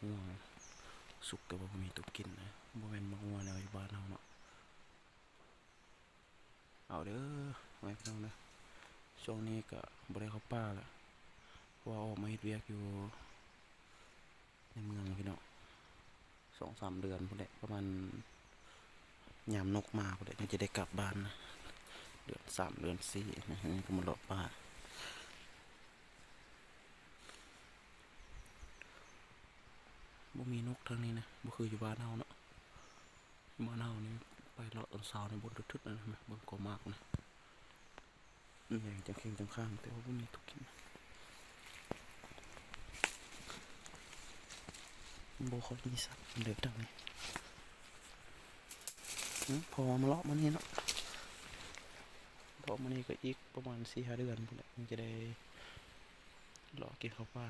ມ່ວງສຸກ ແຕ່ວ່າບໍ່ມີຕົວກິນນະ ບໍ່ແມ່ນໝາກມ່ວງແນວຢູ່ບ້ານເຮົາເນາະ. ເອົາເດີ ພໍ່ແມ່ພີ່ນ້ອງເດີ ຊ່ວງນີ້ກະບໍ່ໄດ້ເຂົ້າປ່າລະ ເພາະວ່າອອກມາເຮັດວຽກຢູ່ໃນເມືອງພີ່ນ້ອງ ສອງສາມເດືອນພຸ້ນແຫຼະ ປະມານຍາມນົກມາພຸ້ນແຫຼະ ຈັ່ງຈະໄດ້ກັບບ້ານນະ ເດືອນສາມເດືອນສີ່ນະ ນີ້ກະມາເລາະປ່າ. ບໍ່ມີນົກທາງນີ້ນະ ບໍ່ຄືຢູ່ບ້ານເຮົາເນາະ ບ້ານເຮົານີ້ໄປເລາະຕອນເຊົ້ານີ້ບົນທຶດໆ ນັ້ນນະ ເບິ່ງກໍໝາກນະ ແດງຈັ່ງເຄັ່ງຈັ່ງຂ້າງ ແຕ່ວ່າບໍ່ມີຕົວກິນ ບໍ່ຄ່ອຍມີສັດປານໃດທາງນີ້. ອື ພໍມາເລາະມື້ນີ້ເນາະ ເລາະມື້ນີ້ກະອີກປະມານສີ່ຫ້າເດືອນພຸ້ນແຫຼະ ຍັງຈະໄດ້ເລາະກິນເຂົ້າປ່າ.